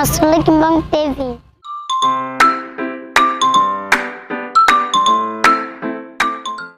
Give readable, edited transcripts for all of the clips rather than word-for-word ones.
Masolo Kimbangu TV.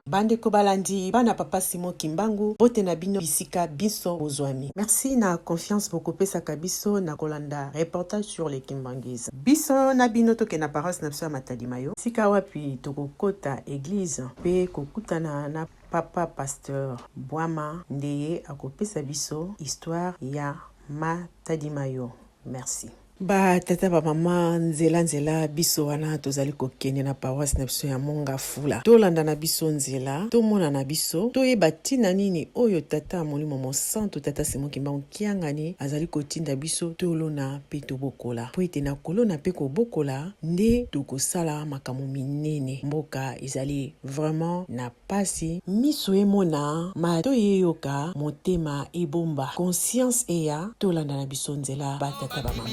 Bandeko balandi bana papa Simon Kimbangu, mbote na bino bisika binso bozwami. Merci na confiance bokopesaka biso na kolanda reportage sur les Kimbanguistes. Biso na bino tokende na paroisse na biso ya Matadi Mayo, sika wapi tokokota eglise pe kokutana na papa pasteur Bwama nde ye akopesa biso histoire ya Matadi Mayo. Merci. Ba tata ba mama nzela nzela biso wana tozali kokende na paroisse na biso ya Mongafula. Tolanda na biso nzela, tomona na biso, toyeba ntina nini oyo tata Molimo Mosantu tata Simon Kimbangu Kiangani azali kotinda biso tolona mpe tobokola. Mpo ete na kolona mpe kobokola nde tokosala makambo minene. Mboka ezali vraiment na Pasi, miso emona, matoyi eyoka, motema ebomba, conscience eya, tolanda na biso nzela ba tata ba mama.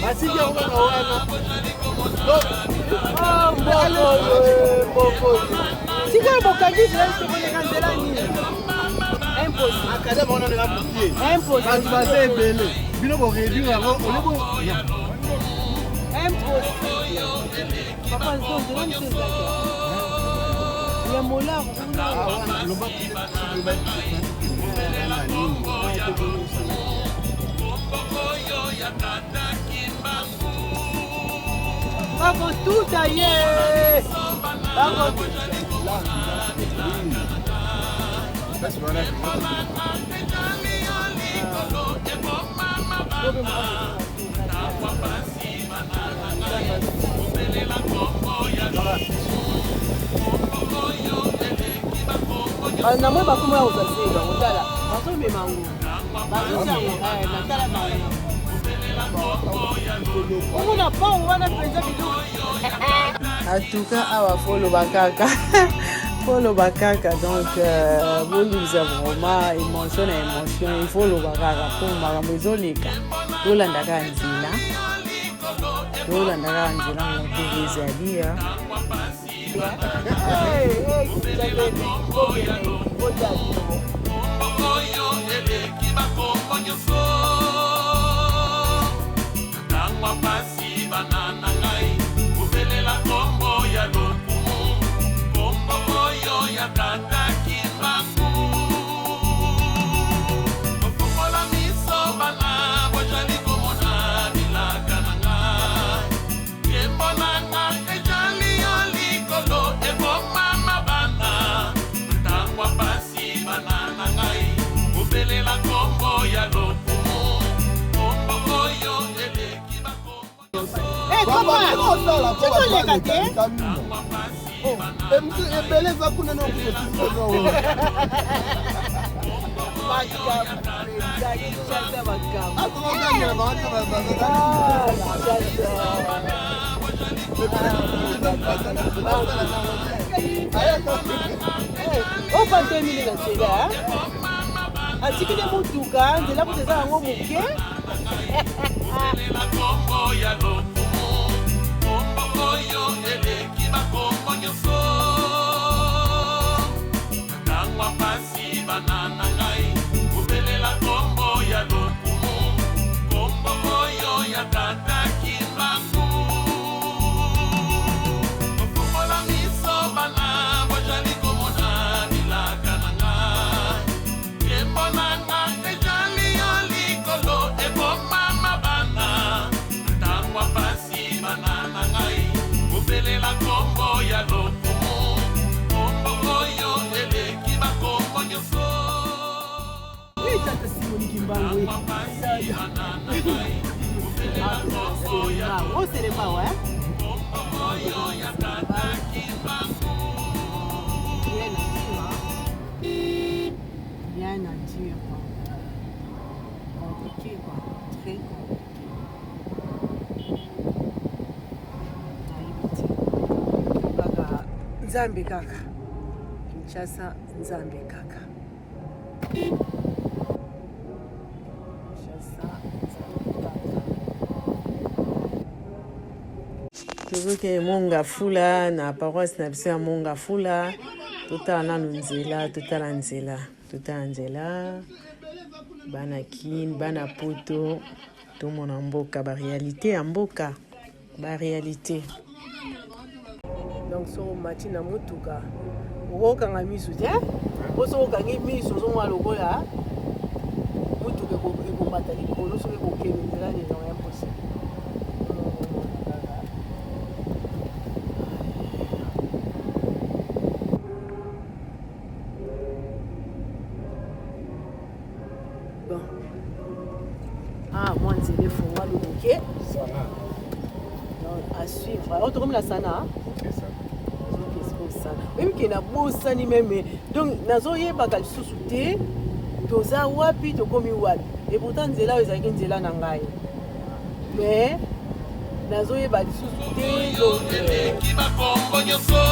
Batiki yango kaka wana. Sikoyo bokangi nzela nzela nini? Impossible. Impossible. Bato baza ebele. Bino bo réduire yango ole bo. Impossible. Papa nzela nzela nzela. Ya molar kuna. Loba Bakotuta ye. Bakotuta. Namoni bakoma ya kozwa zelo yango tala bazomema yango bazotia yango eh, natala bango omona pao wana mpenza biloko atuka awa foloba kaka foloba kaka donc euh, bolimbisa vraiment émotion na émotion il faut loba kaka mpo makambo ezoleka tolanda kaka nzela tolanda kaka nzela moto ezali Toleka te ebele eza kuna ofandemili na nzela atikili motuka nzela kuta eza yango moke. Rien à dire, quoi. Compliqué, quoi. Très compliqué. Nayebi te. Kaka Nzambe kaka. Kinshasa Nzambe kaka. Kinshasa Nzambe kaka. Tozokende Mont-Ngafula, na paroisse na biso ya Mont-Ngafula. Totala nanu nzela, totala nzela, totala nzela. Bana Kin, bana Poto, tomona mboka, ba réalité ya mboka, ba réalité. Donc soki omati na motuka, okokanga miso te, po soki okangi miso, ozomona lokola motuka ekomata likolo, soki ekokende nzela nini. Donc impossible. Bon, ah, mwa nzela efungwami moke. Donc à suivre. Oyo tokomi na Sana, sana oyebi ke nabosani même. Donc nazoyebaka lisusu te toza wapi, tokomi wapi. Et pourtant nzela oyo ezalaki nzela na ngai, mais nazoyeba lisusu te. Donc Eleki bakombo nyonso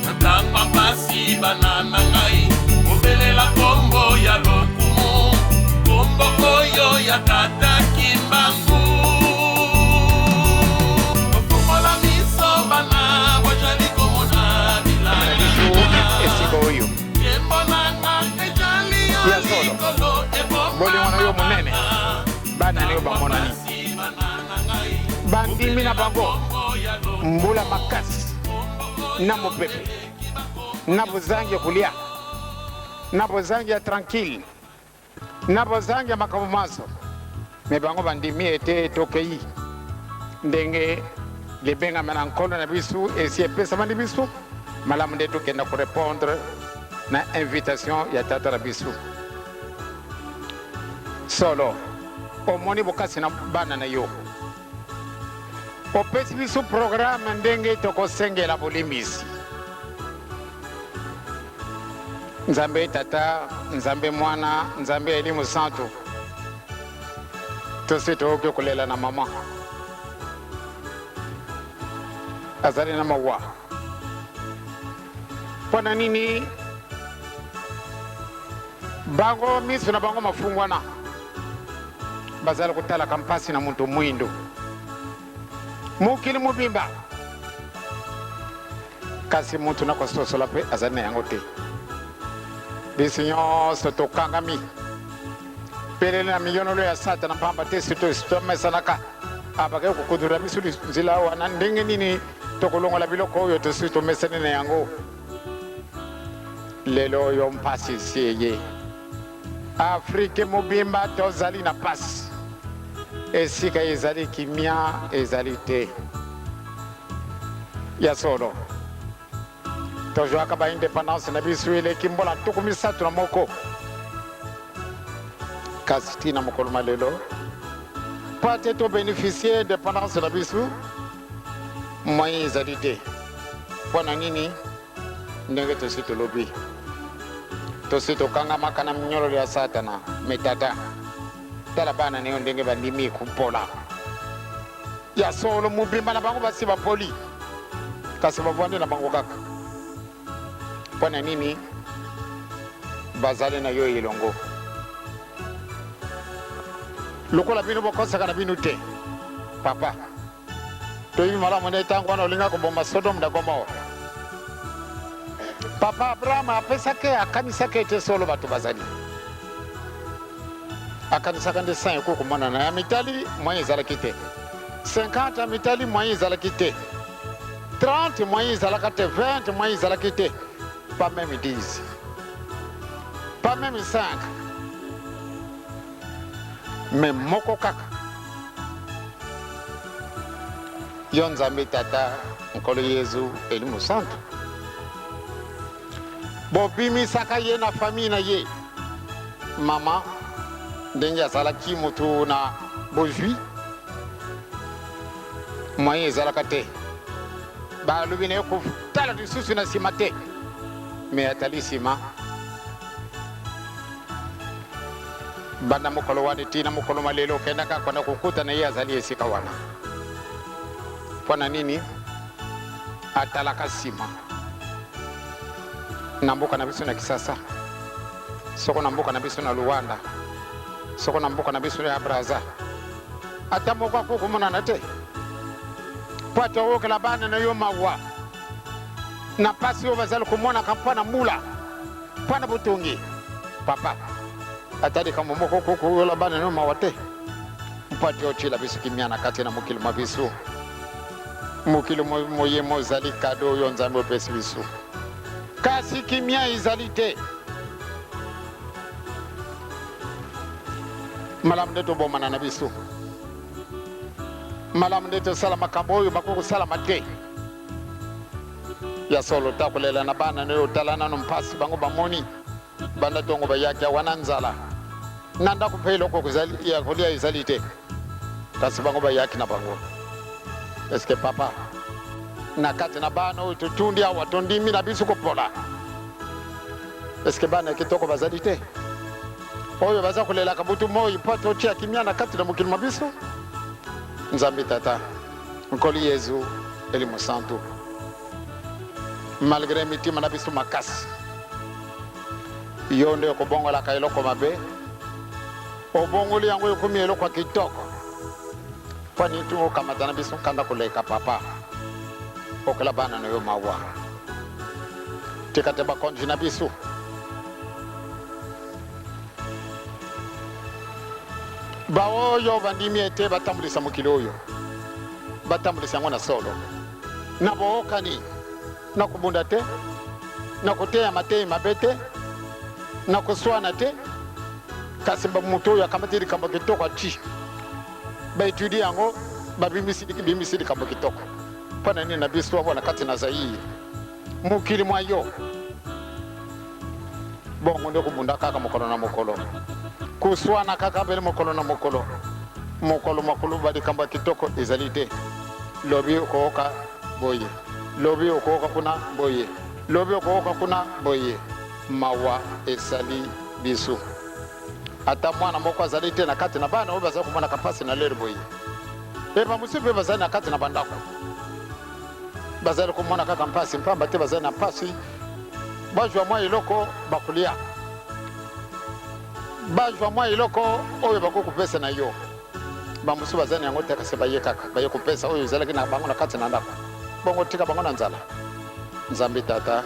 na ntango mpasi. Bana na ngai, kobelela kombo ya lokumu, kombo oyo ya Tata Kimbangu. Kofungola miso, bana, bozali komona bilanga. Esika oyo Nkembo na nga ezali yo Ya solo. likolo. Bolingo na yo monene, bana na yo bamonani, bandimi na bango. Mbula makasi na mopepe na bozangi ya kolia na bozangi ya tranquille na bozangi ya makambo maso, me bango bandimi ete tokei ndenge libengama na Nkolo na biso esi epesamani biso malamu nde tokenda korépondre na invitation ya Tata na biso. Solo omoni bokasi na bana na yo, opesi biso programme ndenge tokosengela bolimbisi. Nzambe Tata, Nzambe Mwana, Nzambe Elimu Santu, tosi tokoki kolela na mama azali na mawa. Mpo na nini? Bango miso na bango mafungwana, bazali kotalaka mpasi na moto mwindo mokili mobimba, kasi moto na kososola mpe azali na yango te. Biso nyonso tokangami pelele na miyonolo ya Satana, mpamba te surtout tomesanaka abakaki kokundula biso nzela wana. Ndenge nini tokolongola biloko oyo tosi tomesani na yango? Lelo oyo mpasi esi eye Afrike mobimba, tozali na pasi, esika ezali kimia ezali te. Ya solo, tozwaka baindépendance na biso eleki mbola 31, kasi ntina mokolo ma lelo mpo te tobénéficie indépendance na biso, moyen ezali te. Mpo na nini? Ndenge tosi tolobi, tosi tokangamaka na minyololo ya Satana. Me Tata, tala bana na yo ndenge bandimi kopola. Ya solo, mobimba na bango basi bapoli, kasi bavwandi na bango kaka. Mpo na nini? Bazali na yo elongo. Lokola bino bokosaka na bino te, papa, toyebi malamu nde ntango wana olinga koboma Sodome na Gomore, papa Abraham apesaki, akanisaki ete solo bato bazali, akanisaka nde 100 ekoki komonana. Ya mitali, moyen ezalaki te. 50 ya mitali, moyen ezalaki te. 30, moyen ezalaka te. 20, moyen ezalaki te. Pas même 10, pas même 5, mais moko kaka, yo Nzambe Tata, Nkolo Yezu, Elimu Santu. Bobimisaka ye na famille na ye. Mama ndenge azalaki motu na bozwi, moyen ezalaka te. Balobi na ye kotala lisusu na nsima te, me atali nsima. Banda mokolo wana ntina mokolo malelo, okendaka kona kokutana ye, azali esika wana. Mpo na nini atalaka nsima? Na mboka na biso na Kisasa, soko na mboka na biso na Luanda, soko na mboka na biso ya Braza, ata moko akoki komonana te. Mpo ete oyokela bana na yo mawa na mpasi oyo bazali komonaka mpo na mbula, mpo na botongi. Papa, ata likambo moko okoki koyola bana na yo mawa te, mpo ete otyela biso kimia na kati na mokili mwa biso. Mokili moye mozali kado oyo Nzambe opesi biso, kasi kimia ezali te. Malamu nde tobomana na biso. Malamu nde tosala makambo oyo makoki kosalama te. Ya solo, ta kolela na bana na yo, tala nano mpasi bango bamoni banda ntongo bayaki awa na nzala na ndako mpe eloko ya kolia ezali te, kasi bango bayaki na bango. Eske papa, na kati na bana oyo totundi awa tondimi na biso kopola, eske bana ya kitoko bazali te oyo baza kolelaka butu moi mpo totia kimia na kati na mokili mwa biso? Nzambe Tata, Nkolo Yezu, Elimo Santu, malgre mitima na biso makasi, yo nde okobongolaka eloko mabe, obongoli yango ekomi eloko ya kitoko. Mpo nini okamata na biso nkanda koleka papa? Okela bana na yo mawa, tika te bakonzi na biso baoyo bandimi ete batambulisa mokili oyo batambulisa yango na solo, na bookani, na kobunda te, na koteya mateyi mabe te, na koswana te, kasi moto oyo akamati likambo kitoko ati baetudie yango babimisi likambo kitoko. Mpo na nini na biso awa na kati na Zaire, mokili mwa yo, bongo nde kobunda kaka mokolo na mokolo, koswana kaka bele mokolo na mokolo, mokolo mwa koloba likambo ya kitoko ezali te. Lobi okooka boye, lobi okooka kuna boye, lobi okooka kuna boye. Mawa esali biso. Ata mwana moko azali te na kati na bana oyo bazali komonaka mpasi na lere boye. Mpe bamosusu mpe bazali na kati na bandako bazali komona kaka mpasi mpamba te bazali na mpasi bazwa mwa eloko bakolia, bazwa mwa eloko oyo bakoki kopesa na yo. Bamosusu bazali na yango te, kasi baye kaka baye kopesa oyo ezalaki na bango na kati na ndako, bongo tika bango na nzala. Nzambe Tata,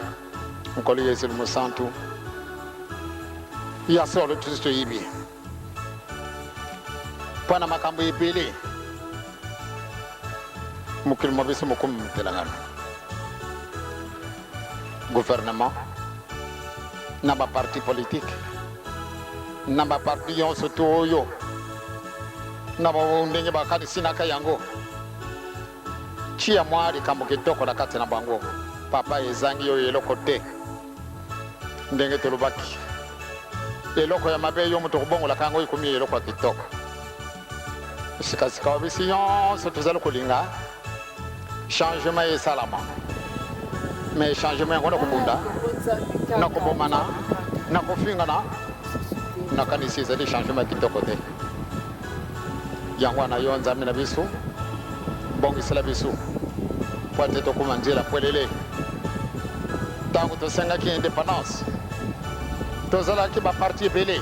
Nkolo Yesu Mosantu, ya solo tosi toyebi mpo na makambo ebele mokili mwa biso mokomi motelangano. Gouvernement na baparti politike na baparti nyonso to oyo na ndenge bakanisinaka yango, tia mwa likambo kitoko na kati na bango. Papa, ezangi oyo eloko te. Ndenge tolobaki, eloko ya mabe yo moto okobongolaka yango ekomi eloko ya kitoko. Sikasika biso nyonso tozali kolinga changement esalama, mais changement yango na kobunda, na kobomana, na kofingana, nakanisi ezali changement ya kitoko te. Yango wana yo Nzambe na biso, bongisela biso mpo ete tokoma nzela pwelele. Ntango tosengaki independance, tozalaki baparti ebele,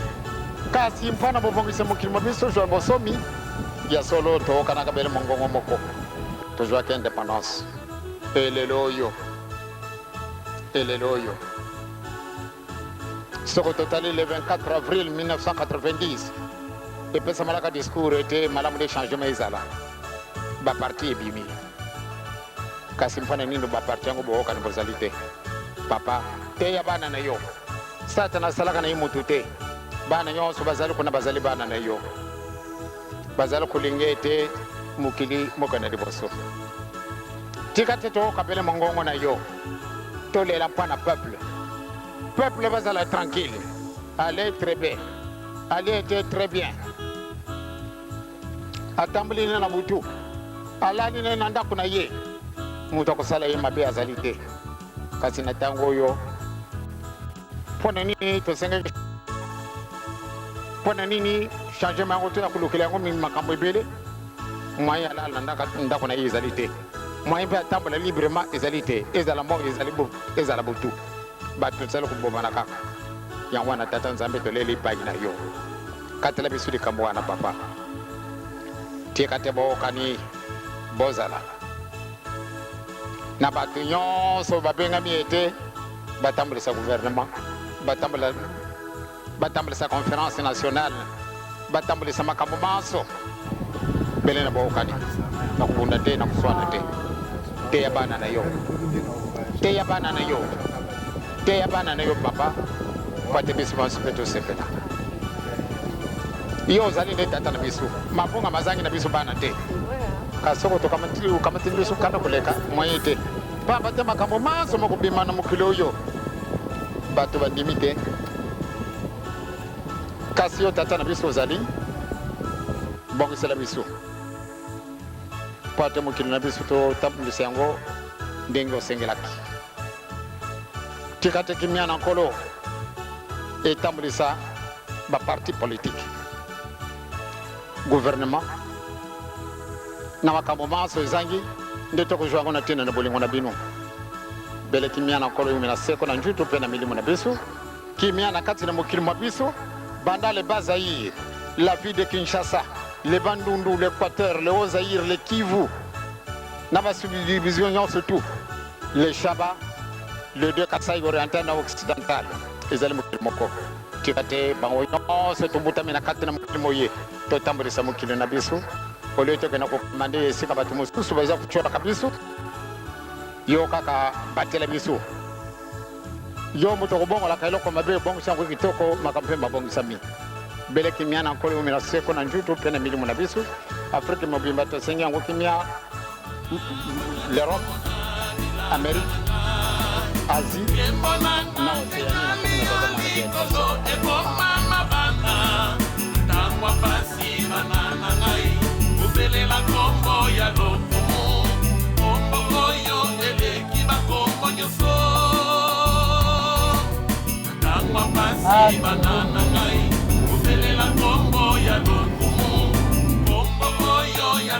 kasi mpo na bobongisi mokili mwa biso zwa bosomi ya solo, toyokanaka bele mongongo moko, tozwaki independance. Elelo oyo, elelo oyo soko totali le 24 avril 1990 epesamalaka discours ete malamu nde changement ezala, baparti ebimi, kasi mpo na nini baparti yango boyokani bozali te? Papa, teya bana na yo. Satana asalaka na ye motu te. Bana nyonso bazali kuna bazali bana na yo, bazali kolinga ete mokili mokende liboso. Tika te toyoka pele mongongo na yo, tolela mpo na peuple. Peuple bazala tranquille, allez très bien, allez te très bien. Atamboli ne na butu, alali ne na ndako na ye, moto akosala ye mabe azali te. Kasi na ntango oyo, mpo na nini tosengeli, mpo na nini changement yango toya kolukela yango makambo ebele? Moyen alala na ndako na ye ezali te, moyen mpe atambola librement ezali te, ezala moi ezali ezala butu, bato tozali kobomana kaka. Yango wana Tata Nzambe, toleli epai na yo, katela biso likambo wana papa. Tika te bookani bozala. Na bato nyonso babengami ete batambolisa gouvernement, batambola batambolisa conference nationale, batambolisa makambo manso bele na boyokani, na kobunda te, na koswana te. Teya bana na yo, teya bana na yo, teya bana na yo papa, mpo ete biso banso mpe tosepela. Yo ozali nde tata na biso, mabunga mazangi na biso bana te. Kasi soko tokamateli biso kanda koleka moyen te, pamba te makambo manso makobima na mokili oyo bato bandimi te. Kasi yo tata na biso ozali bongisela biso mpo ate mokili na biso totambwisa yango ndenge osengelaki. Tika te kimia na Nkolo etambwisa ba parti politique, gouvernement na makambo manso ezangi nde tokozwa yango na ntina na bolingo na bino. Bele kimia na Nkolo eumela seko na njutu mpe na milimo na biso. Kimia na kati na mokili mwa biso, banda le Bas-Zaïre, la ville de Kinshasa, le Bandundu, l'Equateur, le Haut-Zaïre, le Kivu, na ba subdivision nyonso tout, le Shaba, le deux Kasaï oriental na occidental, ezali mokili moko. Tika te bango nyonso tombutami na kati na mokili moye, totambolisa mokili na biso, olie tokenda kokomande esika bato mosusu baza kotyolaka biso. Yo kaka batela biso. Yo moto okobongolaka eloko mabe, obongisi yango kitoko, makambo mpe mabongisami. Bele kimia na Nkolo eumela seko na njutu mpe na milimo na biso. Afriki mobimba tosengi yango kimia, l'Europe, Amerique, Asie na Oceanie na kombo na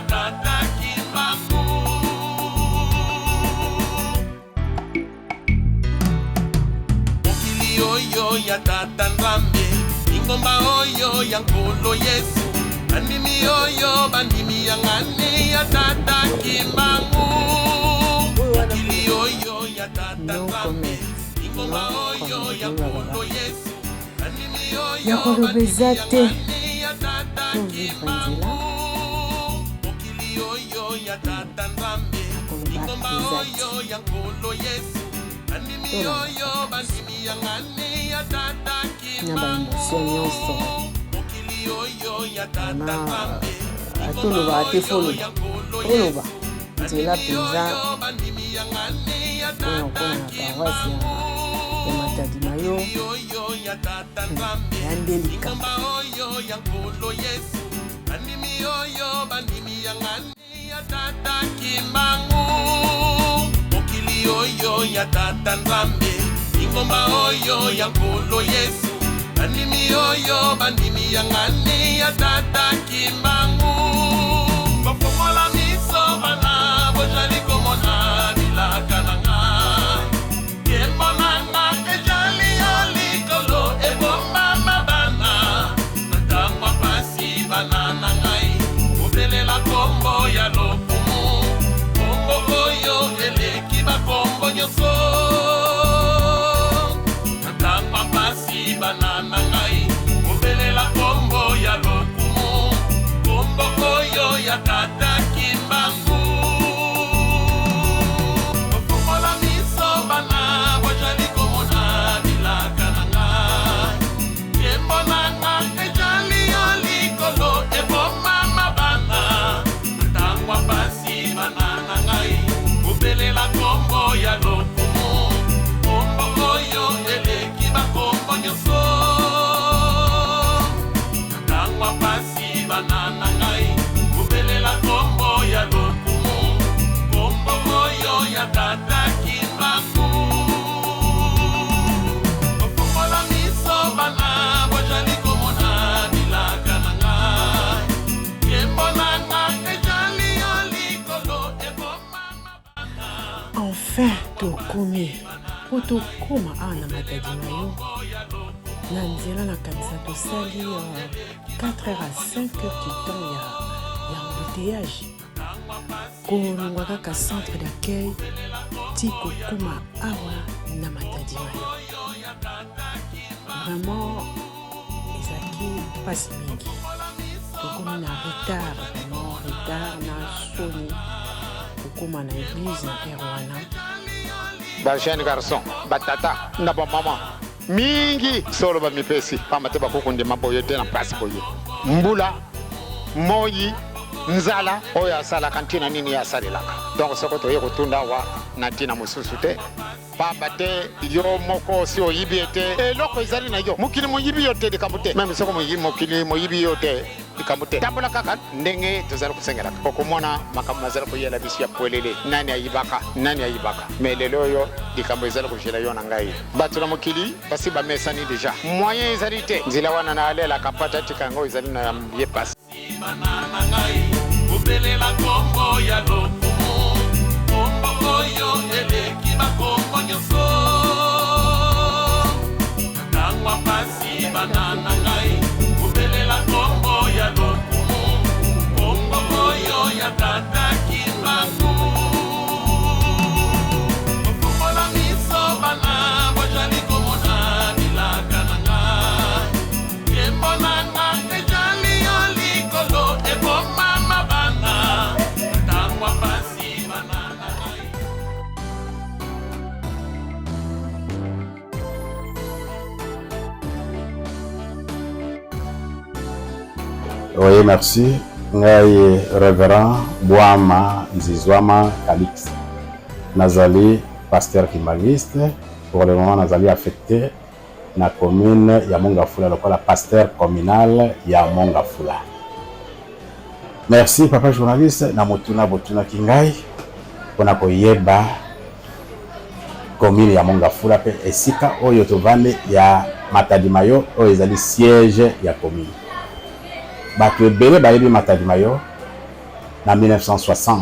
Tata, Mwana mpe Mokili oyo ya tata Nzambe, lingomba oyo ya Nkolo Yesu, bandimi oyo bandimi ya ngani ya tata Kimbangu. Mokili oyo ya tata No Nzambe, comment. lingomba No oyo comment. ya Nkolo Yesu, bandimi oyo Ya koloba bandimi eza ya te. ngani ya tata Tovivre nzela. Kimbangu. Mokili oyo ya tata Nzambe, Koloba lingomba eza te. oyo ya Nkolo Yesu, bandimi Tolanda oyo bandimi ya ngani ya tata na Kimbangu. baemotion nyonso. Mokili oyo ya tata Vraiment, Nzambe, atolobaka te, foloba ya Nkolo oloba Yesu, nzela bandimi mpenza oyo bandimi ya ngani ya mpona tata kokoma na paroisse ya Matadi Mayo. Mokili oyo ya tata Nzambe, Ya nde likambo. lingomba oyo ya Nkolo Yesu, bandimi oyo bandimi ya ngani ya tata Kimbangu. Mokili oyo ya tata Nzambe, lingomba oyo ya Nkolo Yesu, bandimi oyo bandimi ya ngani ya tata Kimbangu. Bofongola miso bana, bozali komona bilaka na ngai. Nkembo na nga ezali ya likolo, ebombama bana. Na ntango ya pasi, bana na ngai, kobelela kombo ya lokumu, kombo oyo eleki bakombo nyonso. Na ntango ya pasi, bana na ngai, kobelela kombo ya lokumu, kombo oyo ya tata Kimbangu. Bofongola miso bana, bozali komona bilaka na ngai. Nkembo na nga ezali ya likolo, ebombama bana. Na ntango ya pasi, bana na ngai, kobelela kombo ya lokumu, kombo oyo eleki bakombo nyonso. Na ntango ya pasi, bana na ngai, kobelela kombo ya lokumu, kombo oyo ya tata Kimbangu. Bofongola miso bana, bozali komona bilaka na ngai. Nkembo na nga ezali ya likolo, ebombama bana. Enfin tokomi, mpo tokóma awa na Matadi Mayo, na nzela nakanisa tosali 4 heures à 5 heures du temps ya embouteillage, kolongwa kaka centre d'accueil. Touti kokoma awa na Matadi Mayo. Vraiment ezalaki mpasi mingi. Tokomi na retard, vraiment retard na soni kokoma na eglise na heure wana. Ba jeune garçon, ba tata na ba mama mingi solo bamipesi pamba te bakoki kondima boye te na mpasi boye mbula moi nzala oyo asalaka ntina nini ye asalelaka donc soko toye kotunda awa na ntina mosusu te pamba te yo moko osi oyibi ye te eloko ezali na yo mokili moyibi yo te likambo te meme soko mokili moyibi yo te likambo te tambola kaka ndenge tozali kosengelaka okomona makambo mazali koyela biso ya pwelele nani ayibaka nani ayibaka me lelo oyo likambo ezali kojela yo na ngai bato na mokili basi bamesani deja moyen ezali te nzela wana na alelaka pata tika yango ezali na ye pasi Bana na ngai kobelela nkombo ya lokumu, nkombo oyo eleki bakombo nyonso. Na ntango ya mpasi, bana na ngai kobelela nkombo ya lokumu, nkombo oyo ya Tata Kimbangu. Kofungola miso bana bozali komona bilaka na ngai. Nkembo na nga ejali yo likolo ebomama bana ntango ya pasi bana na ngai. Oui, merci. Ngai Reverend Bwama Nzizwama Calixte. Nazali pasteur kimbanguiste. Pour le moment nazali affecté na commune ya Mongafula lokola pasteur communal ya Mongafula. Merci papa journaliste na motuna botunaki ngai mpona koyeba commune ya Mongafula mpe esika oyo tovandi ya Matadi Mayo oyo ezali siège ya commune. Bato ebele bayebi Matadi Mayo na 1960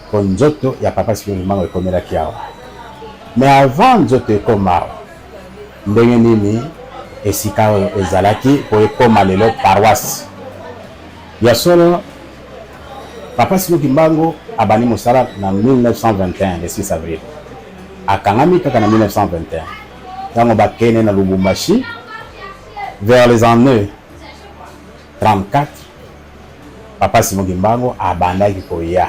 mpo nzoto ya papa Simon Kimbangu ekomelaki awa. Mais avant nzoto ekoma awa, ndenge nini esika oyo ezalaki mpo ekoma lelo paroisse? Ya solo, papa Simon Kimbangu abandi mosala na 1921 le 6 avril. Akangami kaka na 1921 tango bakene na Lubumbashi vers les annees 34. Papa Simon Kimbangu abandaki koya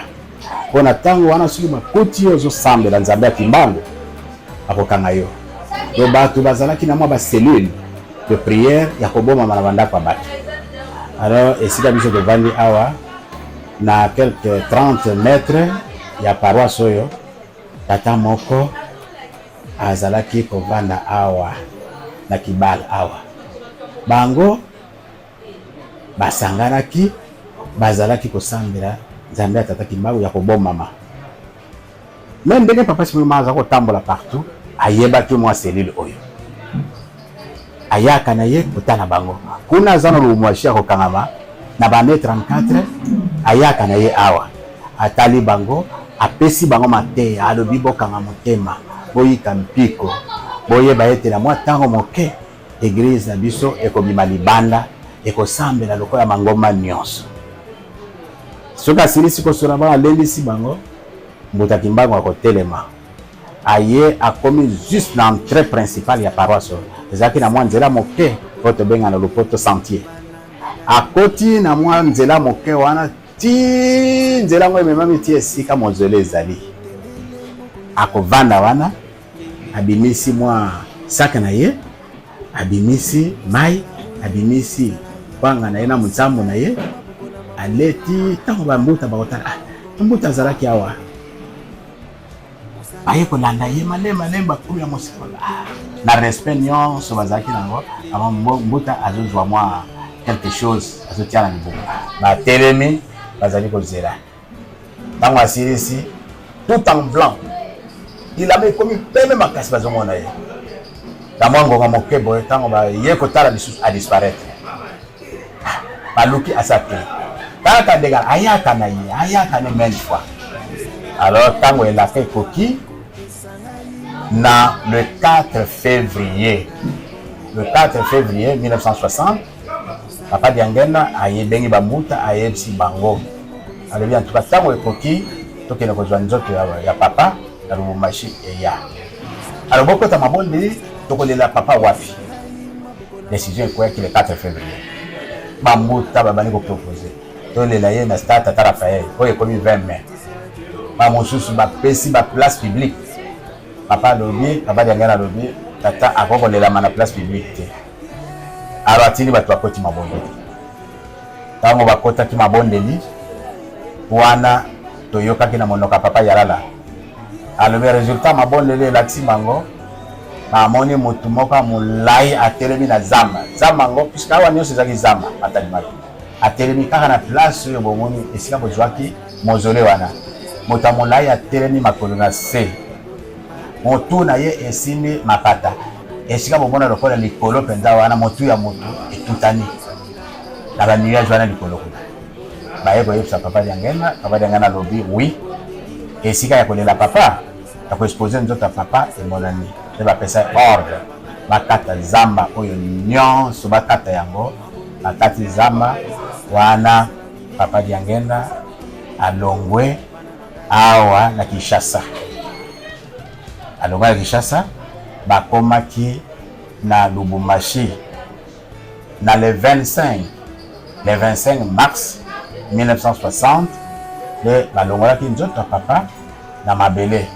po na tango wana soki bakuti yo ozo sambela Nzambe ya Kimbangu bakokanga yo. Donc batu bazalaki na mwa ba cellule de prière ya kobomama na bandako ya batu. Alors esika biso tovandi awa na quelques 30 mètres ya paroisse oyo tata moko azalaki kovanda awa na Kibala awa bango Basanganaki, bazalaki kosambela Nzambe ya Tata Kimbangu ya kobomama. Mais ndenge Papa Simon aza kotambola partout, ayebaki mwa cellule oyo. Ayaka na ye kotala bango. Kuna aza na lubumbashi ya kokangama na ba annee 34, ayaka na ye awa. Atali bango, apesi bango mateya, alobi bokanga motema, boyika mpiko, boyeba ete na mwa tango moke Eglise na biso ekobima libanda, ekosambela lokola mangomba nionso. Soki asilisi kosola bango, alendisi bango, Mbuta Kimbangu akotelema. Aye akomi juste na entree principale ya paroisse oyo. Ezalaki na mwa nzela moke oyo tobenga na lopoto sentier. Akoti na mwa nzela moke wana ti nzela yango ememami ti esika mausolee ezali. Akovanda wana. Abimisi mwa sac na ye, abimisi mayi, abimisi kwanga na ye na monsambo na ye, aleti. Ntango ba mbuta bakotala, ah, mbuta azalaki awa, baye kolanda ye malembe malembe, bakomi na mosika, ah, na respect nyonso bazalaki nango, mbuta azozwa mwa quelque chose azotia na libumu, batelemi bazali kozela. Tango asilisi tout en blanc, bilamba ekomi pembe makasi, bazomona ye na mwa ngonga moke boye. Tango baye kotala lisusu, a disparaître, baluki asa te, kaka ndenge ayaka na ye, ayaka ne maintes fois. Alors tango elaka ekoki na le 4 février, le 4 février 1960, Papa Diangenda ayebengi ba mbuta, ayebisi bango, alobi en tout cas tango ekoki tokende kozwa nzoto ya papa. na Lubumbashi eya. Alors bokota mabondeli, tokolela papa wapi? Décision ekweyaki le 4 février. Bambuta babandi kopropose tolela ye na stade Tata Raphaël oyo ekomi 20 mai. Bamosusu bapesi ba place publique. Papa alobi, papa Diangana alobi, tata akoki kolelama na place publique te. Alors atindi bato bakoti mabondeli. Ntango bakotaki mabondeli wana, toyokaki na monoko ya papa Yalala alobi resultat mabondeli elakisi bango bamoni motu moko ya molai atelemi na zamba. Zamba yango, puisque awa nyonso ezalaki zamba, Matadi-Mayo, atelemi kaka na place oyo bomoni esika bozwaki mausolée wana. Moto ya molai atelemi makolo na se, motu na ye esimbi mapata, esika bomona lokola likolo mpenza wana motu ya motu etutani na ba nuage wana likolo kuna. Baye koyebisa papa Diangenda. Papa Diangenda alobi oui, esika ya kolela papa, ya koexpose nzoto ya papa emonani. Nde bapesa ordre bakata zamba oyo nyonso, bakata yango. Bakati zamba wana, papa Diangenda alongwe awa na Kinshasa, alongwe na Kinshasa, bakomaki na Lubumbashi na le 25 mars 1960 nde balongolaki nzoto ya papa na mabele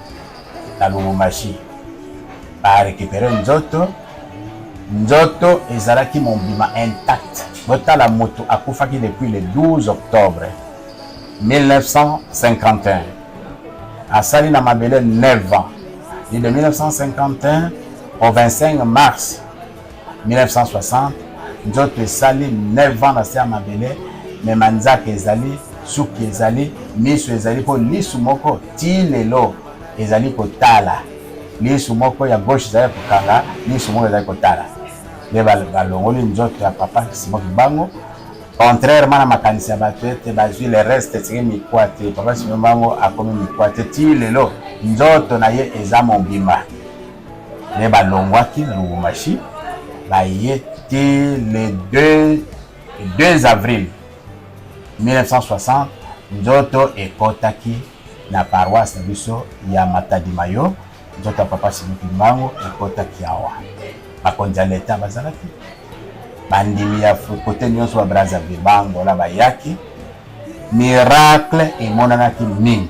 na Lubumbashi. Barécupéré nzoto, nzoto ezalaki mobima intact. Botala, moto akufaki depuis le 12 octobre 1951, asali na mabele 9 ans, de 1951 au 25 mars 1960, nzoto esali 9 ans na se ya mabele, me manzaka ezali, suki ezali, miso ezali, mpo lisu moko ti lelo ezali kotala, lisu moko ya gauche ezali kokanga, lisu moko ezali kotala. Nde balongoli nzoto ya papa Simon Kimbangu, contrairement na makanisi ya bato ete bazwi le reste esiki mikwa te. Papa Simon Kimbangu akomi mikwa te, ti lelo nzoto na ye eza mobimba. Nde balongwaki na Lubumbashi, baye te le 2, 2 avril 1960, nzoto ekɔtaki na paroisse na biso ya Matadi Mayo. Nzoto ya papa Simon Kimbangu ekɔtaki awa, bakonzi ya leta bazalaki, bandimi ya kote nyonso, ba Brazzaville, ba Angola bayaki. Miracle emonanaki mingi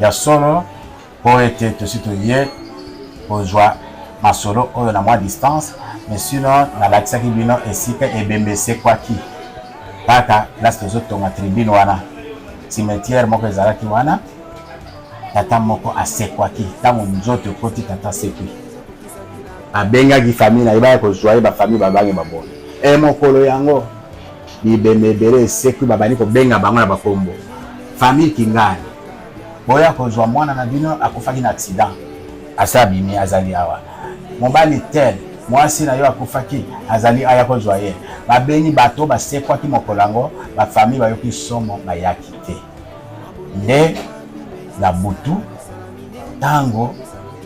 ya solo, mpo ete tosi toye kozwa masolo oyo na mwa distance, mais sinon nalakisaki bino esika ebembe esekwaki, kaka place tozotonga tribune wana, cimetière moko ezalaki wana. Tata moko asekwaki ntango nzoto ekoti. Tata asekwi, abengaki famille na ye baya kozwa ye. Bafamille babangi, babona e mokolo yango bibembe ebele esekwi, babandi kobenga bango na bakombo: "Famille Kingani, boya kozwa mwana na bino akufaki na accident, asa abimi, azali awa. Mobali tel, mwasi na yo akufaki, azali, aya kozwa ye." Babengi bato basekwaki mokolo yango, bafamille bayoki somo, bayaki te. Nde na butu, ntango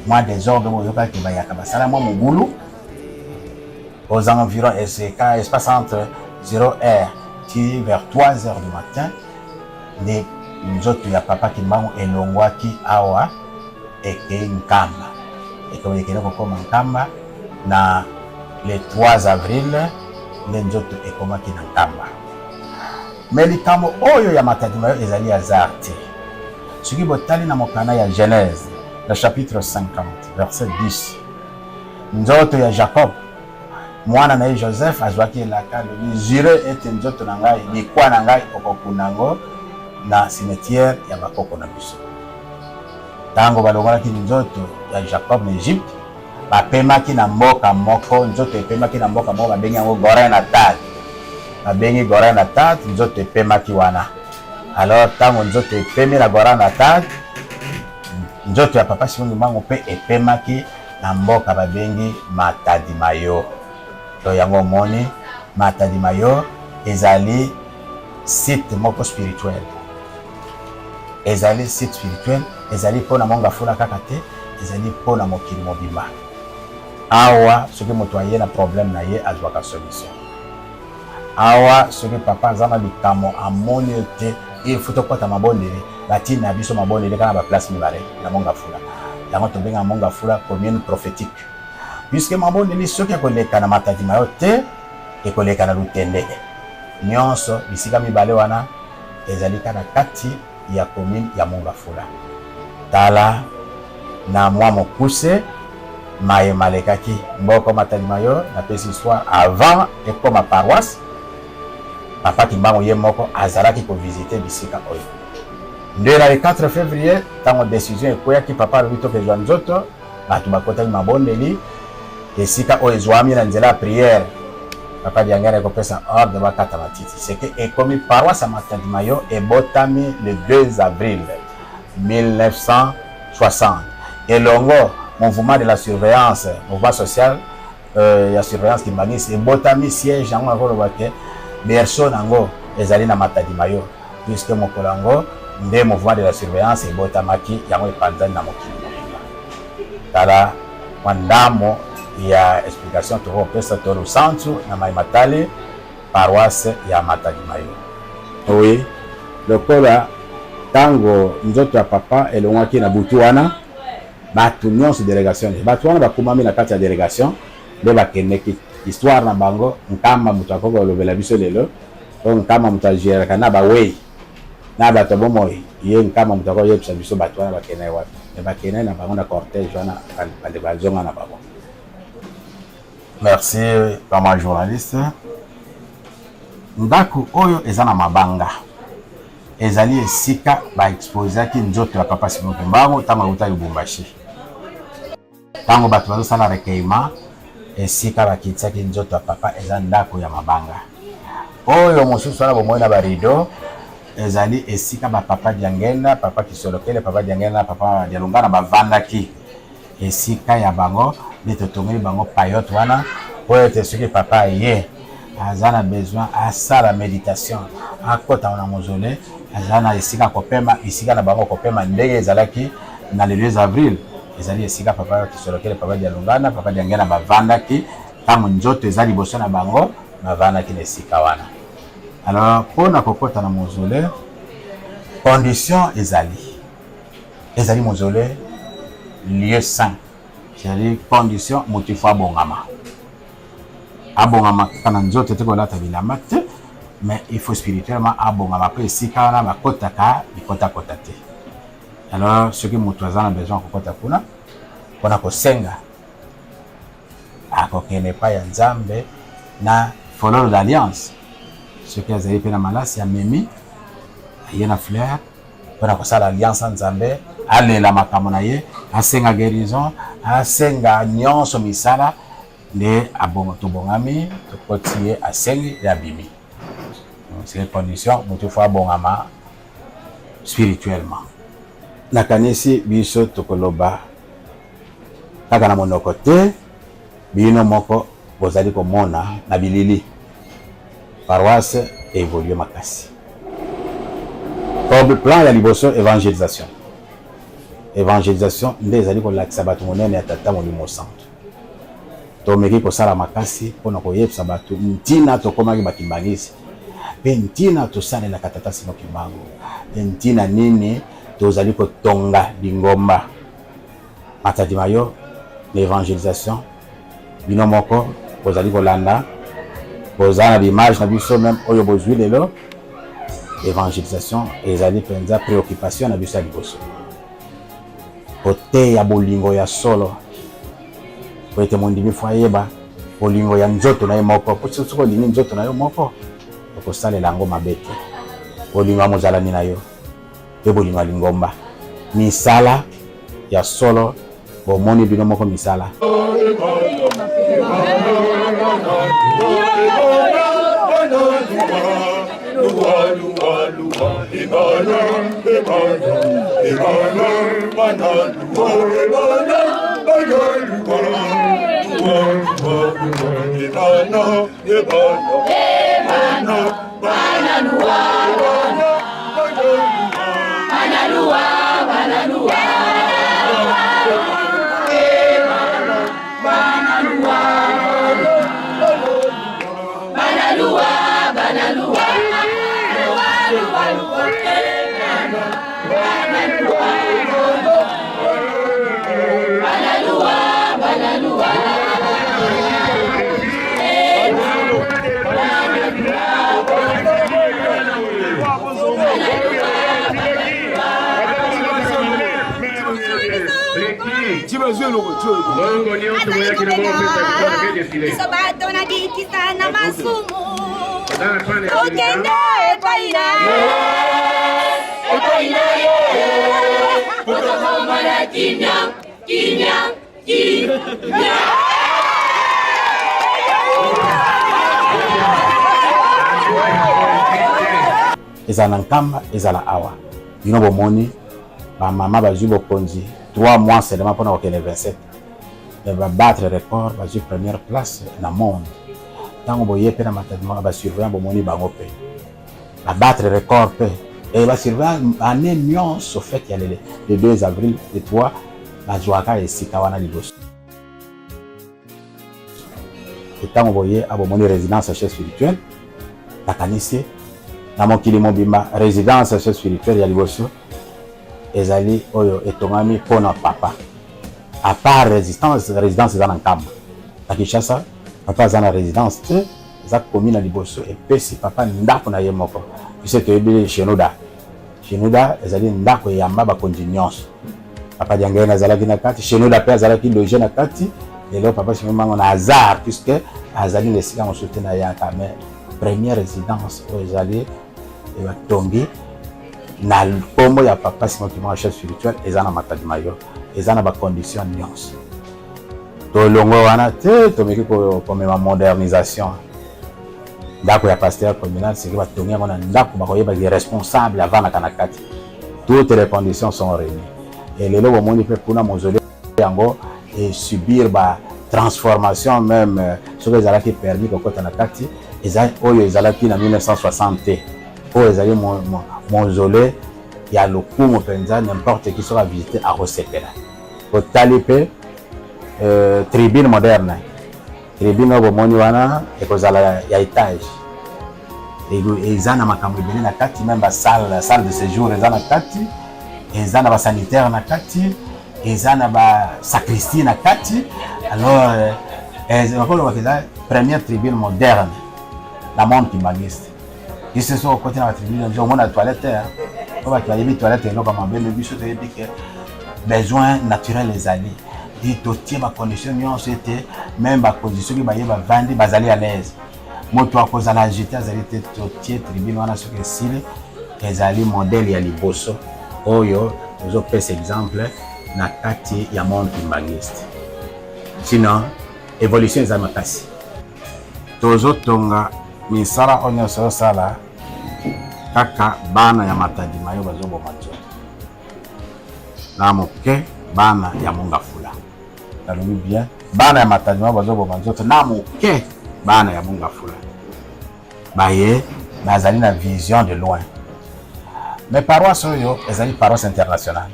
mwa désordre boyokaki, bayaka basala mwa mobulu aux environs eseka espace entre 0 heure ti vers 3 heures du matin, nde nzoto ya papa Kimbangu elongwaki awa, ekei Nkamba. Ekende kokóma Nkamba na le 3 avril, nde nzoto ekomaki na Nkamba. Me likambo oyo ya Matadi Mayo ezali hasard te. Soki botali na mokanda ya Genèse, na chapitre 50 verset 10, nzoto ya Jacob, mwana na ye Joseph azwaki elaka, alobi: "Jure ete nzoto na ngai, mikwa na ngai, okokunda yango na cimetière ya bakoko na biso." Ntango balongolaki nzoto ya Jacob na Egypte, bapemaki na mboka moko, nzoto epemaki na mboka moko babengi yango Goren Atad. Babengi Goren Atad, nzoto epemaki wana. Alors ntango nzoto epemi na Goren Atad, nzoto ya papa Simon Kimbangu mpe epemaki na mboka babengi Matadi Mayo. To yango omoni, Matadi Mayo ezali site moko spirituel, ezali site spirituel, ezali mpona Mont Ngafula kaka te, ezali mpona mokili mobimba. Awa soki moto aye na problème na ye, azwaka solution awa. Soki papa aza na likambo, amoni ete il faut tokɔta mabondeli, batina biso mabondeli kaka na baplace mibale na Mont Ngafula. Yango tobenga Mongafula commune prophétique. Puisque mabondeli soki ekoleka na Matadi Mayo te, ekoleka na Lutendele. Nyonso bisika mibale wana ezali kaka kati ya commune ya Mongafula. Tala na mwa mokuse maye malekaki mboko Matadi Mayo, napesi histoire avant ekoma paroisse. Papa Kimbangu ye moko azalaki ko visiter bisika oyo. Nde na le 4 février ntango decision ekweyaki, papa alobi tokezwa nzoto, bato bakotaki mabondeli esika oyo ezwami na nzela ya prière. Papa Diangenda ekopesa ordre bakata matiti. C'est que ekomi paroisse ya Matadi Mayo ebotami le 2 avril 1960 elongo mouvement de la surveillance, mouvement social ya surveillance kimbanguiste ebotami. Siège yango nakoloba ke berceau nango ezali na Matadi Mayo, puisque mokolo yango nde mouvement de la surveillance ebotamaki, yango epanzani na mokili mobimba. Tala mwa ndambo ya explication tokopesa to lusantu na mai matali paroisse ya Matadi Mayo. Oui, lokola ntango nzoto ya papa elongwaki na butu wana, bato nyonso délégation, bato wana bakumami na kati ya délégation nde bakendeki. Histoire na bango, Nkamba moto akoki kolobela biso lelo, po Nkamba moto agéraka na bawei na bato ya bomoi. Ye Nkamba moto akoyebisa biso bato wana bakendaki wapi. Me bakendaki na bango na cortège wana, bandeko bazonga na bango. Merci, mama journaliste. Ndako oyo eza na mabanga ezali esika baexposaki nzoto ya papa Simon Kimbangu ntango auta Lubumbashi. Ntango bato bazosala recueillement, esika bakitisaki nzoto ya papa eza ndako ya mabanga oyo. Mosusu wana bomoi na barideau ezali esika bapapa Diangenda, papa Kisolokele, papa Diangenda, papa Dialungana bavandaki. Esika ya bango nde totongeli bango paillote wana, po ete soki papa ye aza na besoin asala méditation, akɔta na mausolée, aza na esika kopema. Esika na bango kopema ndenge ezalaki na le 2 avril ezali esika papa Kisolokele, papa Dialungana, papa Diangenda bavandaki. Ntango nzoto eza liboso na bango, bavandaki na esika wana. Alors, mpona kokɔta na mausolée, condition ezali mausolée lieu saint, c'est-à-dire condition moto ifo abongama, abongama kaka na nzoto te, kolata bilamba te, mais il faut spirituellement abongama, mpo esika wana bakotaka bikotakota te. Alors soki moto aza na besoin kokota kuna mpona kosenga, akokende epai ya Nzambe na fololo d'alliance. Soki azali mpe na malasi, amemi, aye na fleur mpona kosala alliance ya Nzambe, alela makambo na ye, asenga guérison, asenga nyonso misala nde tobongami, tokoti, ye asengi, ye abimi. C'est condition, moto fo abongama spirituellement. Nakanisi biso tokoloba kaka na monoko te, bino moko bozali komona na bilili, paroisse évolue makasi. Plan ya liboso, évangélisation. Évangélisation nde ezali kolakisa bato monene ya Tata Molimo Santo. Tomeki kosala makasi mpona koyebisa bato ntina tokomaki bakimbangisi, mpe ntina tosalelaka Tata Simo Kimbangu, mpe ntina nini tozali kotonga lingomba Matadi Mayo. L'évangélisation, bino moko bozali kolanda, boza na baimage na biso même oyo bozwi lelo. Évangélisation ezali mpenza préoccupation na biso ya liboso, koteya bolingo ya solo, po ete mondimi fo ayeba bolingo ya nzoto na ye moko, po soki olingi nzoto na yo moko, okosalela yango mabe te. Bolingo ya mozalani na yo mpe bolingo ya lingomba, misala ya solo, bomoni bino moko misala. Azali kobenga biso bato na bikisa na masumu, tokende epai na ye, epai na ye, po tokomona kimia, kimia, kimia. Ezala na Nkamba, ezala awa, bino bomoni bamama bazwi bokonzi 3 mois seulement mpona kokende 27, mais babattre record, bazwi première place na monde. Ntango boye mpe na Matadi, basurveillant bomoni bango mpe babattre record mpe e basurveillant année nyonso, fête ya lele le 2 avril, le 3, bazwaka esika wana liboso. Ntango boye abomoni résidence ya chef spirituel, nakanisi na mokili mobimba résidence ya chef spirituel ya liboso ezali oyo etongami mpona papa. À part résistance, résidence eza na Nkamba. Na Kinshasa papa aza na résidence te. Eza komi na liboso epesi papa ndako na ye moko. Biso toyebi Shenoda. Shenoda ezali ndako eyamba bakonzi nyonso. Papa Diangene azalaki na kati, Shenoda mpe azalaki loge na kati. Lelo papa Simon Kimbangu na hasard, puisque azali na esika mosusu te na yaka, mais première résidence oyo ezali batongi na nkombo ya papa Simon Kimbangu, chef spirituel, eza na Matadi Mayo, eza na bacondition nyonso. Tolongo wana te, tomeki komema modernisation. Ndako ya pasteur communal, seki batongi yango na ndako, bakoyebaki responsable avandaka na kati. Toutes les conditions sont réunies. Et lelo bomoni mpe kuna mausolée yango esubir ba transformation. Même soki ezalaki permis kokɔta na kati, eza oyo ezalaki na 1960 te. Oyo ezali mausolée ya lokumu mpenza, n'importe qui soki avisite akosepela. Otali mpe tribune moderne, tribune oyo bomoni wana ekozala ya étage, eza na makambo ebele na kati, même basalle, salle de séjour eza na kati, eza na basanitaire na kati, eza na basacristie na kati. Alors bakolobaka eza première tribune moderne na monde kimbanguiste. Biso soki okoti na batribune, biso omona toilette po bato bayebi toilette eloko mabe, mais biso toyebi ke besoin naturel ezali. E totie bacondition nyonso ete même bakonzi soki baye bavandi, bazali à l'aise, moto akozala agité azali te. Totie tribune wana, soki esili, ezali modèle ya liboso oyo tozopesa exemple na kati ya monde kimbanguiste. Sinon évolution eza makasi. Tozotonga misala oyo nyonso osala kaka bana ya Matadi Mayo bazoboma nzoto na moke, bana ya Mongafula. Nalobi bien, bana ya Matadi Mayo bazoboma nzoto na moke, bana ya Mongafula baye bazali na vision de loin. Mais paroisse oyo ezali paroisse internationale,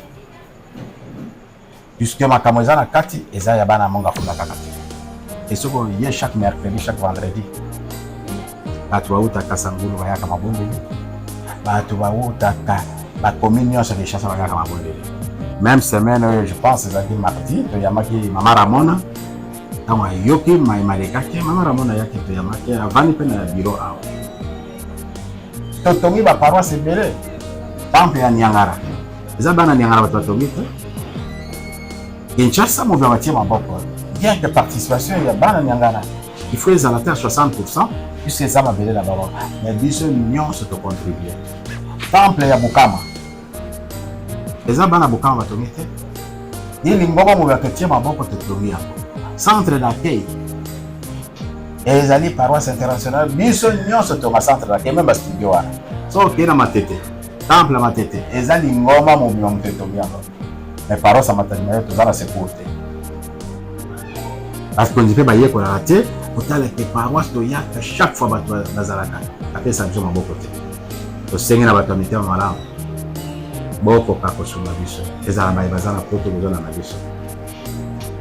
puisque makambo eza na kati eza ya bana ya Mongafula kaka te. E soki oye chaque mercredi, chaque vendredi, bato bautaka Sangulu bayaka mabondeli, bato bautaka bacommune nyonso ya Kinshasa bayaka mabondeli. Même semaine oyo, je pense ezalaki mardi, toyambaki mama Ramona. Ntango ayoki mayema alekaki, mama Ramona ayaki, toyambaki, avandi mpe na bureau awa. Totongi baparoisse ebele. Temple ya Niangara eza bana Niangara bato batongi te. Kinshasa mobima batie maboko, bien que participation ya bana Niangara il faut ezala te ya 60, puisque eza mabele na bango, mais biso nyonso tocontribue. Temple ya Bukama eza bana Bukama batongi te, ye lingomba mobima totie maboko, totongi yango. Centre d'accueil ezali paroisse internationale, biso nyonso tonga centre d'accueil, même bastudio wana. So okei na Matete, temple ya Matete eza lingomba mobima moto etongi yango. Mais paroisse ya Matadi Mayo toza na secours te, bakonzi mpe bayekolaka te kotala ke paroisse toyaka chaque fois, bato bazalaka bapesa biso maboko te. Tosengi na bato ya mitema malamu bokoka kosunga biso, ezala baye baza na poto, bozona na biso.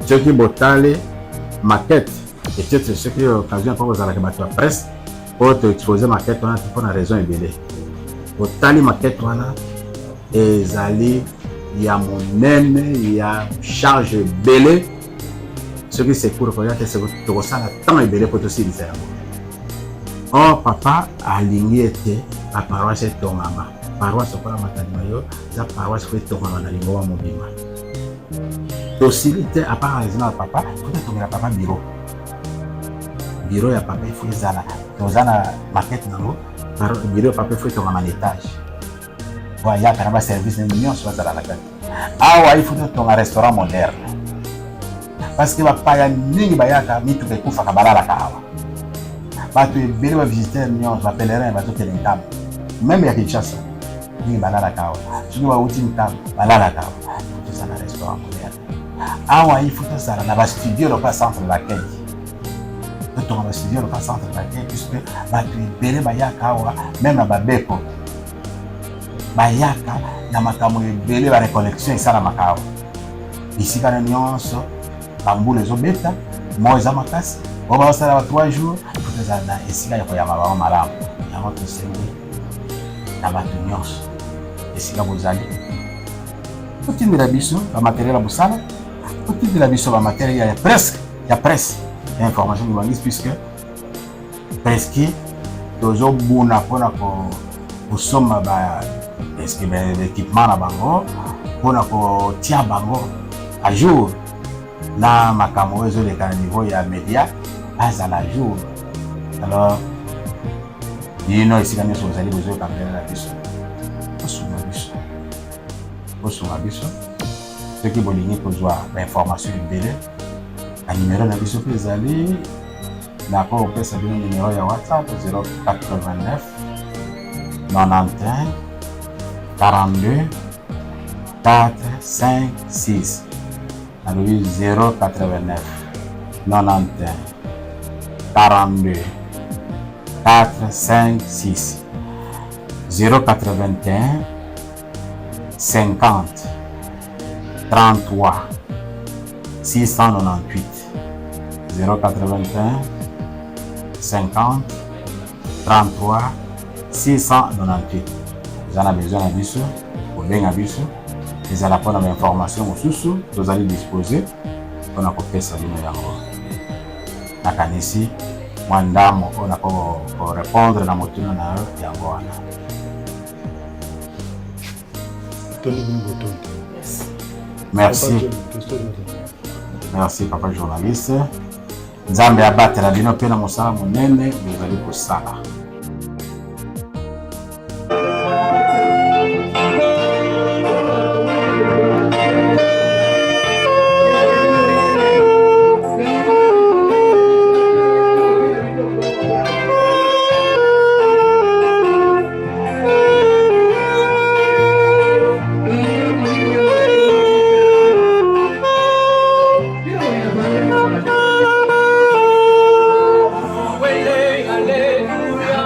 Soki botali maquette, peut-être soki occasion mpo kozalaka bato ya presse oyo toexpose maquette wana te mpona raison ebele. Botali maquette wana, ezali ya monene, ya charge ebele. Soki secours koya te, tokosala temps ebele mpo tosilisa yango. Or papa alingi ete baparoisse etongama. Paroisse lokola Matadi Mayo eza paroisse po etongama na lingomba mobimba. Tosili te, apart résidence ya papa, faut totongela papa bureau. Bureau ya papa ifo ezala, toza na maquette nango. Bureau ya papa ifo etongama na étage, po ayaka na baservice nini nyonso bazala na kati. Awa ifo totonga restaurant moderne, parce que bapaya mingi bayaka, mituka ekufaka, balalaka awa. Bato ebele, bavisiteur nyonso, bapèlerin bazokende Nkamba, même ya Kinshasa, mingi balalaka awa. Soki bauti Nkamba, balalaka awa. Tozala na restaurant moderne awa. Il faut tozala na bastudio lokola centre d'accueil, totonga bastudio lokola centre d'accueil, puisque bato ebele bayaka awa, même na babeko bayaka na makambo ebele, barecollection esalamaka awa. Bisika na nyonso bambula ezobeta, mo eza makasi, oyo bazosala ba 3 jours, faut tozala na esika ya koyamba bango malamu. Yango tosengi na bato nyonso esika bozali, totindela biso bamatériel ya mosala, totindela biso bamatériel ya presque ya presse ya information kimbanguiste, puisque presque tozobuna mpona kosomba ba équipement na bango, mpona kotia bango à jour na makambo oyo ezoleka na niveau ya média, bazala à jour. Alors bino esika nyonso bozali, bozoyoka mbele na biso, bosunga biso, bosunga biso. Soki bolingi kozwa bainformation ebele, banimero na biso mpe ezali. Nako kopesa bino nimero ya WhatsApp: 089 91 42 4 5 6. Nalobi 089 91 42 4 5 6, 081 50 33 698, 081 50 33 698. Eza na besoin na biso, kobenga biso, ezala mpona bainformation mosusu, tozali disposé mpona kopesa bino yango. Nakanisi mwa ndambo oyo nako korépondre na motuna na yo yango wana. Tondi bino botondi. Merci, merci papa journaliste. Nzambe abatela bino mpe na mosala monene bozali kosala. Alléluia.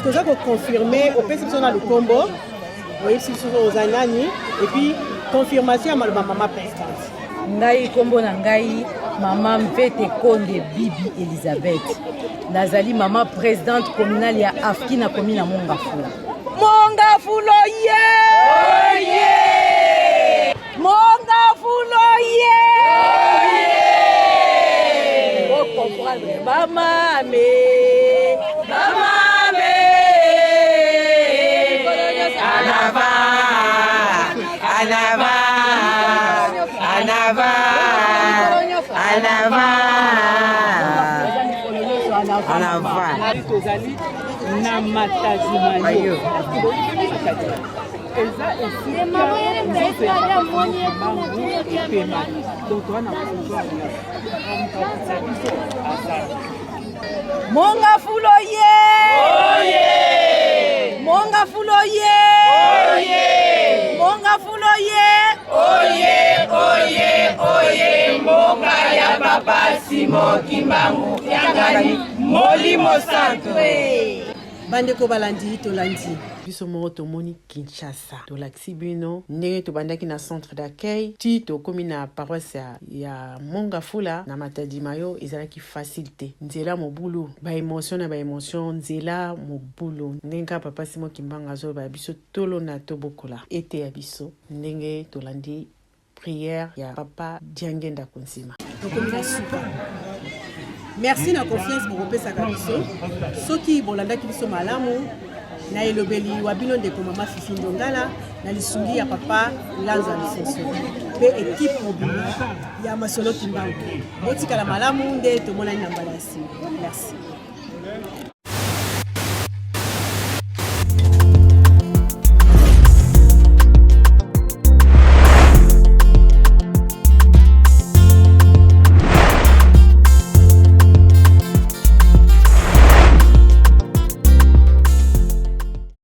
que oza koconfirme? Opesi biso na lukombo, oyebisi biso oza nani, et puis confirmation ya maloba mama présidente. Ngai, nkombo na ngai mama Mvete Konde Bibi Elizabeth. Nazali mama présidente communale ya AFKI na commune ya Mongafula. Mongafula ye! Oye! Mongafula ye! Oye! Comprendre bamame, bamame, en avant, en avant, en avant, en avant, en avant. Tozali na Matadi Mayo. Eza esika nzoto ya Papa epema. Donc toza na pouvoir nyonso, biso aza. Mongafulo ye! Mongafulo ye! Mongafulo ye! Oye, oye, oye, mboka ya Papa Simon Kimbangu yangani Molimo Santo. Bandeko balandi, tolandi biso moko, tomoni Kinshasa. Tolakisi bino ndenge tobandaki na centre d'accueil ti tokómi na paroisse ya Mongafula na Matadi Mayo. Ezalaki facile te, nzela mobulu, baémotion na baémotion, nzela mobulu. Ndenge kaka Papa Simo Kimbangu azoloba biso, tolona, tobokola, ete ya biso, ndenge tolandi prière ya Papa Diangenda Kunzima. Tokomi na suka. Merci na confiance bokopesaka biso. Soki bolandaki biso malamu na elobeli wa bino ndeko mama Fifi Ndongala, na lisungi ya Papa Lanza Lisoso mpe ekipe mobimba ya Masolo Kimbangu, botikala malamu nde tomonani na mbala ya nsima. Merci.